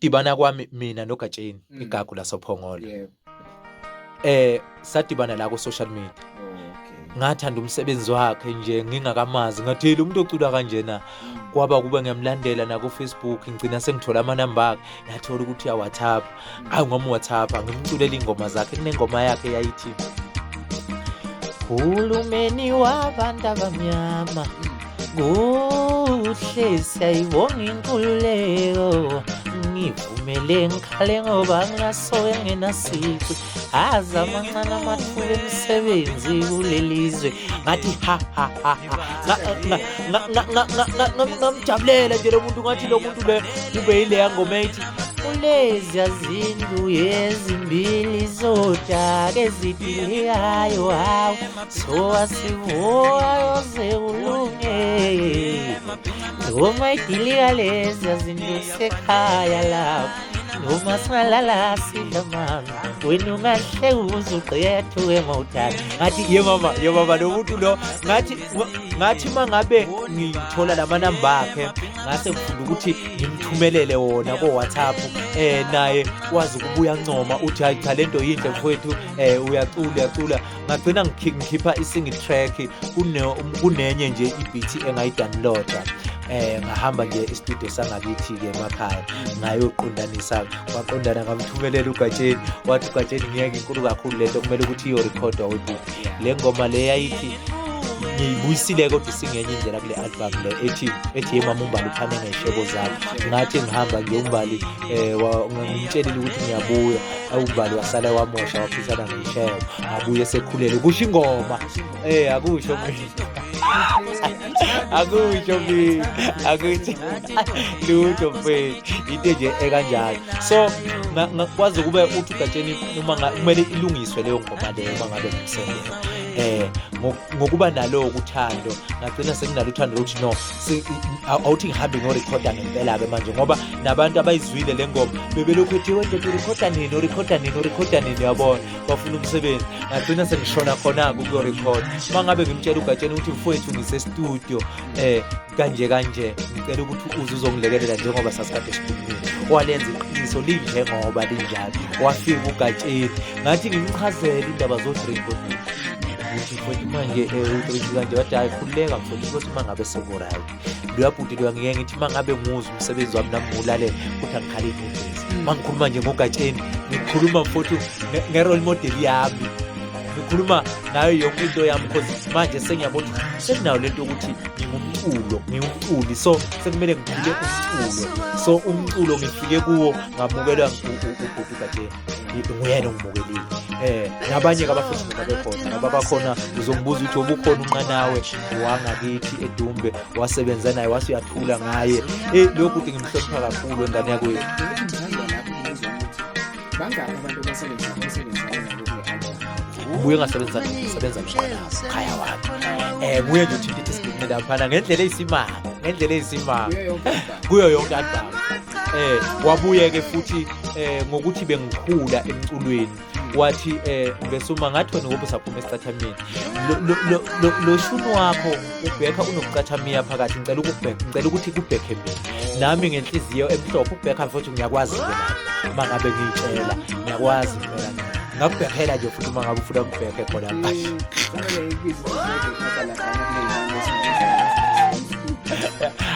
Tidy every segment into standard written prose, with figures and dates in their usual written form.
Ukudibana kwami mina noGatsheni, igagu lasoPhongolo. Sadibana la ku social media. Ngathanda umsebenzi wakhe nje ngingakamazi, ngathi lo muntu ocula kanjena. Kwaba kube ngiyamlandela na ku Facebook, ngigcina sengithola amanamba akhe, ngathola ukuthi uya WhatsApp. Hayi ngoma WhatsApp, ngimculela ingoma zakhe. Kunengoma yakhe yayithi Hulumeni wabantu abamnyama, kuhle siyayibonga inkululeko, ngivumele ngikhale ngoba ngasoke ngenasici, aze amancane amathuba emisebenzi kulelizwe. Ngathi ha ha ha ha, ngamjabulela nje lo muntu, ngathi lo muntu le kube yileya ngoma ethi kuleziya zindlu ezimbili zodaka ezidilikayo, hawu so asivuka yoze kulunge noma idilika leziya zindlu kusekhaya lapho, noma singalala sidla mama wena ungahle uze ugqiyethuke mawudala. Ngathi ye mama, ye mama, lo muntu lo, ngathi uma ngabe ngithola lamanamba akhe, ngase ngifunda ukuthi ngimthumelele wona ko-WhatsApp, naye wazi ukubuya ncoma uthi hayi cha lento yinhle mfowethu, uyacula uyacula. Ngagcina ngikhipha i-single track, kunenye nje i-beat engayidownloada, ngahamba nje e-studio sangakithi ke emakhaya, ngayoqondanisa, kwaqondana, ngamthumelela uGatsheni. Wathi uGatsheni ngiyeke inkulu kakhulu lento, kumele ukuthi iyorekhodwa webhuti. Le ngoma le yayithi ngiyibuyisile kodwa isingenye indlela kule album le ethi yemama uMbali uphane ngey'shebo zakhe. Ngathi ngihamba nje uMbali, ngimtshelile ukuthi ngiyabuya, uMbali wasala wamosha waphisana ngey'shebo, ngabuye sekhulele kusho ingoma. Akusho mina, akusho mina, akusho lutho mfethu, into nje ekanjalo. So ngakwazi ukube uthi uGatsheni uma kumele ilungiswe leyo ngoma leyo, uma ngabe ngimsendela, ngokuba nalo uthando, ngagcina senginalo uthando lokuthi no, awuthi ngihambe ngiyorekhoda ngempela-ke manje, ngoba nabantu abayizwile le ngoma bebelokhu ethi wena urekhoda nini, urekhoda nini, urekhoda nini, uyabona bafuna umsebenzi. Ngagcina sengishona khona-ke ukuyorekhoda. Uma ngabe ngimtshela uGatsheni ukuthi mfowethu ngise-studio kanje kanje, ngicela ukuthi uze uzongilekelela njengoba sasikade sikhulumile, walenza iqiniso linjengoba linjalo. Wafika uGatsheni, ngathi ngimchazele indaba zo-drink ukuthi mfowethu manje udrink kanje, wathi hayi khululeka mfowethu, ukuthi uma ngabe seku-right loya bhuti loya, ngike ngithi uma ngabe nguzwa umsebenzi wami nami ngiwulalela ukuthi angikhali inyembezi. Uma ngikhuluma nje ngoGatsheni, ngikhuluma mfowethu nge-role model yami, ngikhuluma ngayo yonke into yami, because manje sengiyabona ukuthi senginayo lento yokuthi ngingumculo, ngingumculi, so sekumele ngiphile umculo. So umculo ngifike kuwo ngamukelwa ubhuti uGatsheni, nguyena ongimukelile. Nabanye-ke abafuthi noma bekhona naba bakhona, uzongibuza ukuthi obukhona unqanawe wangakithi eDumbe, wasebenza naye, wase uyathula ngaye. Lokhu ukuthi ngimhlonipha kakhulu engane yakwethu. Bangaki abantu abasebenza umsebenzi nabo kule album? Ubuye ngasebenza ngisebenza nomqanawe khaya wami, nguye nje uthinta ithi siginqe laphana ngendlela eyisimanga, ngendlela eyisimanga Kuyo yonke album? Kuyo yonke album. Wabuye ke futhi ngokuthi bengikhula emculweni, wathi besuma ngathi wena ngoba usaphuma esicathameni lo shuni wakho ubheka unokucathamiya phakathi, ngicela ukubheka, ngicela ukuthi kubhekhe mina nami ngenhliziyo emhlophe ukubheka mfowethu, ngiyakwazi ke nami uma ngabe ngiyitshela ngiyakwazi impela, ngakubhekhela nje futhi uma ngabe ufuna ngibhekhe khona. Kufanele ikubize ukuthi laphana kule.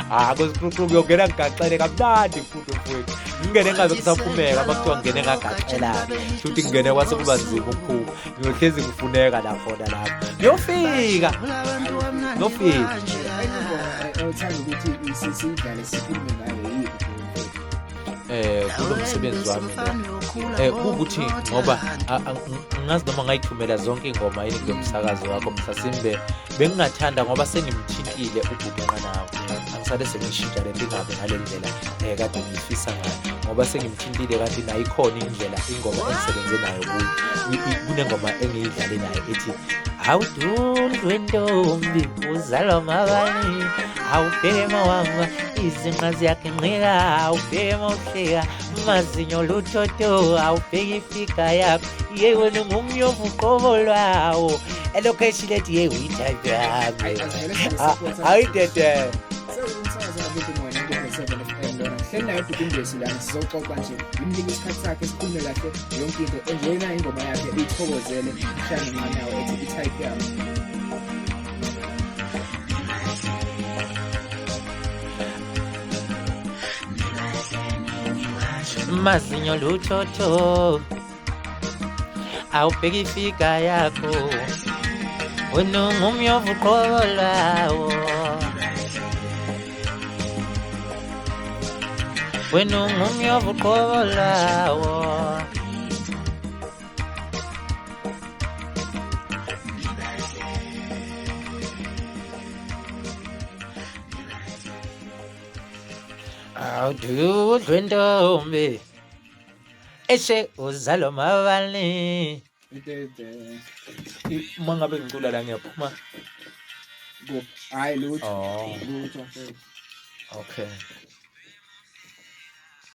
Ah, kusikhulukhulu kuyongena ngigaxele kamnandi futhi mfowethu, ngingene ngaze kusaphumeka. Uma kuthiwa ngingene ngagaxelana, shuthi ngingene kwase kuba nzima ukuphuma, ngiyohlezi ngifuneka la khona lapho ngiyofika, ngiyofika. Enye ingoma othanda ukuthi siyidlale sikhulume ngayo yiphi, mfowethu? Kulo msebenzi wami lo, kuwukuthi ngoba ngazi noma ngayithumela zonke ingoma yini kulo msakazo wakho, mhlasimbe bengingathanda ngoba sengimthintile ubhuti Nqanawe, angisale sengishintsha lento ingabe ngale ndlela kade ngiyifisa ngayo, ngoba sengimthintile kanti nayo ikhona indlela ingoma engisebenze nayo kuyo. Kunengoma engiyidlale nayo ethi awudundwe ntombi uzalwa ngabani, awubhema wama izinqa ziyaginqika, awubhema uhleka mazinyo luthoto, awubheka ifika yakho ye wena ungumnyovu uqobo lwawo, elokhu eshilethi ye uyi-type yami. Ayi, asivele sibe-support. Ayidede. Sewumsakazo kaButi Moya 90.7 FM lona. Sihleli naye uDudungesi lana, sizoxoxa nje, ngimnike isikhathi sakhe, sikhulume kahle yonke into. Enjoy nayo ingoma yakhe, uyithokozele, shane nqanawo ethi i-type yami. Mazinyo luthotho, awubheki ifika yakho, wena ungumyovu uqobo lwawo, wena ungumyovu uqobo lwawo. Awududlwe ntombi eshe uzalwa mabani. Uma ngabe ngicula la ngiyaphuma. Kuphi? Hhayi lutho. Oh. Lutho mfethu. Okay.